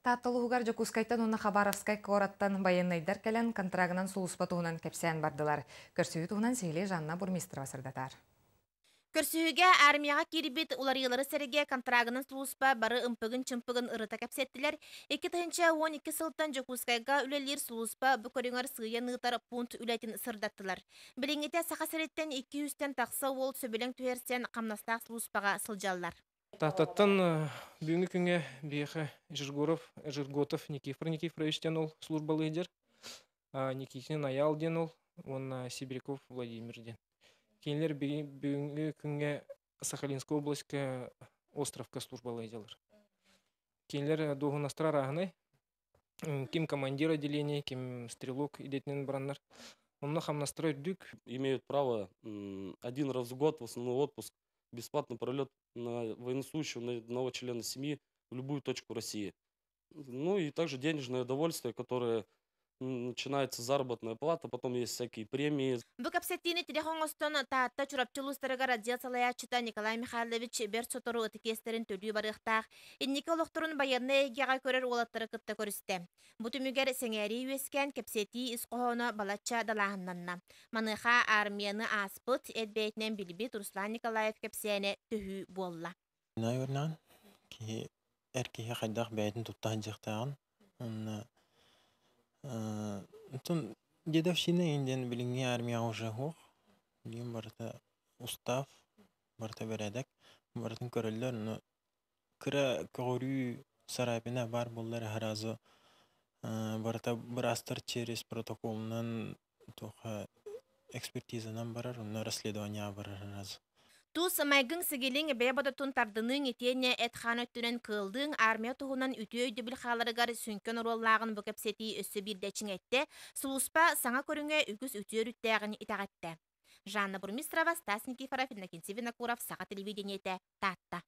Таатта улууһугар Дьокуускайтан уонна Хабаровскай куораттан байыаннайдар кэлэн контрагынан сулууспа туһунан кэпсээн бардылар. Көрсүһүү туһунан сиһилии Жанна Бурмистрова сырдатар. Көрсүһүүгэ армияҕа киирбит уларыйыылары сэргэ контрагынан сулууспа бары ымпыгын-чымпыгын ырыта кэпсэттилэр. 2012 сылтан Дьокуускайга үлэлиир сулууспа бу көрүҥэр сыыйан ыытар пункт үлэтин сырдаттылар. Билиҥҥитэ Саха сириттэн 200-тэн тахса уол сөбүлэҥ түһэрсэн хамнастаах сулууспаҕа сылдьаллар. Тааттаттан бүгүҥҥү күҥҥэ биһиэхэ Жиргоров, Жирготов Никифор Никифорович диэн ол службалыы сылдьар. Никитин Айаал диэн ол уонна Сибиряков Владимир диэн. Кинилэр бүгүҥҥү күҥҥэ Сахалинскай областька островка службалыы сылдьаллар. Кинилэр дуоһунастара арааһынай. Ким командир отделения, ким стрелок идэтинэн бараннар. Онно хамнастара үрдүк. Имеют право один раз в год в основной отпуск, бесплатный пролет на военнослужащего, на одного члена семьи в любую точку России. Ну и также денежное довольствие, которое начинается заработная плата, потом есть всякие премии. Бу кэпсэтиини тирэх оҥостон Таатта, Чурапчы улуустарыгар отдел салайааччыта Николай Михайлович бэрт сотору ытык иэстэрин төлүү барыахтаах, инники олохторун байыаннай эйгэҕэ көрөр уолаттары кытта көрүстэ. Бу түмүгэр сэҥээрии үөскээн, кэпсэтии ис хоһооно балачча далааһыннанна. Маныаха армияны ааспыт, эт бэйэтинэн билбит Руслан Николаев кэпсээнэ төһүү буолла. Наверное, киһи эр киһи хайдах бэйэтин тутта сылдьыахтааҕын уонна оттон дедовщина диэн билиҥҥи армияҕа уже суох. Билигин барыта устав, барыта бэрээдэк, барытын көрөллөр, но кыра көҕүрүү царапина баар буолла эрэ сразу барыта быраастар через протоколунан туох экспертизанан барар, онно расследование барар сразу. Тус майгыҥ-сигилиҥ, бэйэ бодотун тардыныыҥ итиэннэ эт-хаан өттүнэн кыаллыыҥ армия туһунан үтүө өйдөбүл хааларыгар сүҥкэн оруоллааҕын бу кэпсэтии өссө биирдэ чиҥэттэ, сулууспа саҥа көрүҥэ үгүс үтүө өрүттээҕин итэҕэттэ. Жанна Бурмистрова, Стас Никифоров, Иннокентий Винокуров, Саха телевидениетэ, Таатта.